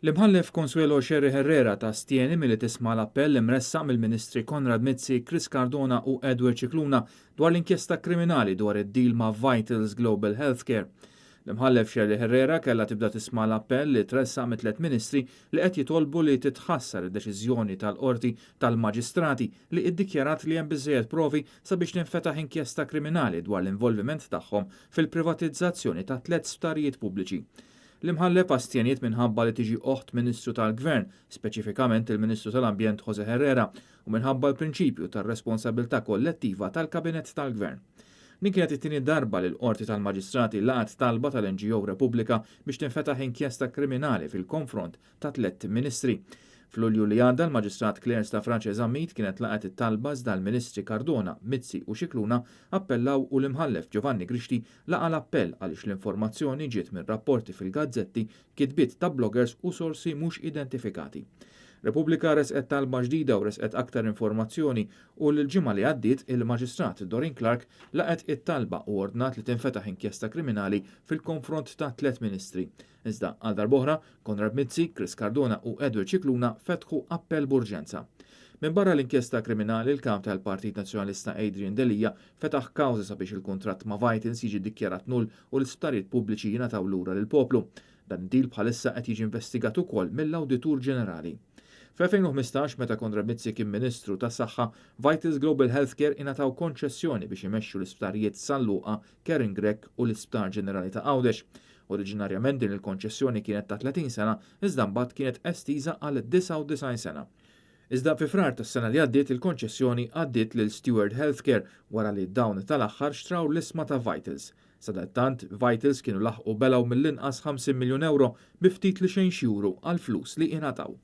L-Imħallef Consuelo Scerri Herrera tastjeni milli tisma' l-appell imressaq mill-Ministri Konrad Mizzi, Chris Cardona u Edward Scicluna dwar l-inkjesta kriminali dwar id-deal ma' Vitals Global Healthcare. L-Imħallef Scerri Herrera kellha tibda tisma' l-appell li tressaq mit-tliet ministri li qed jitolbu li titħassar id-deċiżjoni tal-Qorti tal-Maġistrati li iddikjarat li hemm biżżejjed provi sabiex tinfetaħ inkjesta kriminali dwar l-involviment tagħhom fil-privatizzazzjoni ta' tliet sptarijiet pubbliċi. L-Imħallef astjeniet minħabba li tiġi oħt Ministru tal-Gvern, speċifikament il-Ministru tal-Ambjent José Herrera, u minħabba l-prinċipju tar-responsabilità kollettiva tal-Kabinett tal-Gvern. Din kienet it-tieni darba li l-Qorti tal-Maġistrati laqgħet talba tal-NGO Repubblika biex tinfetaħ inkjesta kriminali fil-konfront ta' tliet ministri. F'Lulju li għadda l-Maġistrat Claire Stafrace Zammit kienet laqgħet it-talba iżda l-Ministri Cardona, Mizzi u Scicluna appellaw u l-Imħallef Giovanni Grixti laqa' l-appell għaliex l-informazzjoni ġiet minn rapporti fil-gazzetti, kitbiet ta' bloggers u sorsi mhux identifikati. Repubblika resqet talba ġdida u resqet aktar informazzjoni u l-ġimgħa li għaddiet il-Maġistrat Doreen Clarke laqgħet it-talba u ordnat li tinfetaħ inkjesta kriminali fil-konfront ta' tliet ministri. Iżda għal darb'oħra, Konrad Mizzi, Chris Cardona u Edward Scicluna fetħu appell b'urġenza. Minbarra l-inkjesta kriminali, il-kap tal-Partit Nazzjonalista Adrian Delia fetaħ kawża sabiex il-kuntratt ma' Vitals jiġi dikjarat null u l-isptarijiet pubbliċi jingħataw lura lill-poplu. Dan id-deal bħalissa qed jiġi investigat ukoll mill-Awditur Ġenerali. Fl-2015, meta Konrad Mizzi kien Ministru tas-Saħħa, Vitals Global Healthcare ingħataw konċessjoni biex imexxu l-isptarijiet San Luqa, Karen Grech u l-Isptar Ġenerali ta' Għawdex. Oriġinarjament din il-konċessjoni kienet ta' 30 sena, iżda mbagħad kienet estiża għal 99 sena. Iżda fi Frar tas-sena li għaddiet il-konċessjoni għaddiet lil Steward Healthcare wara li dawn tal-aħħar xtraw l-ishma ta' Vitals. Sadattant, Vitals kienu laħqu belgħu mill-inqas 50 miljun euro bi ftit li xejn x'juru għall-flus li ingħataw.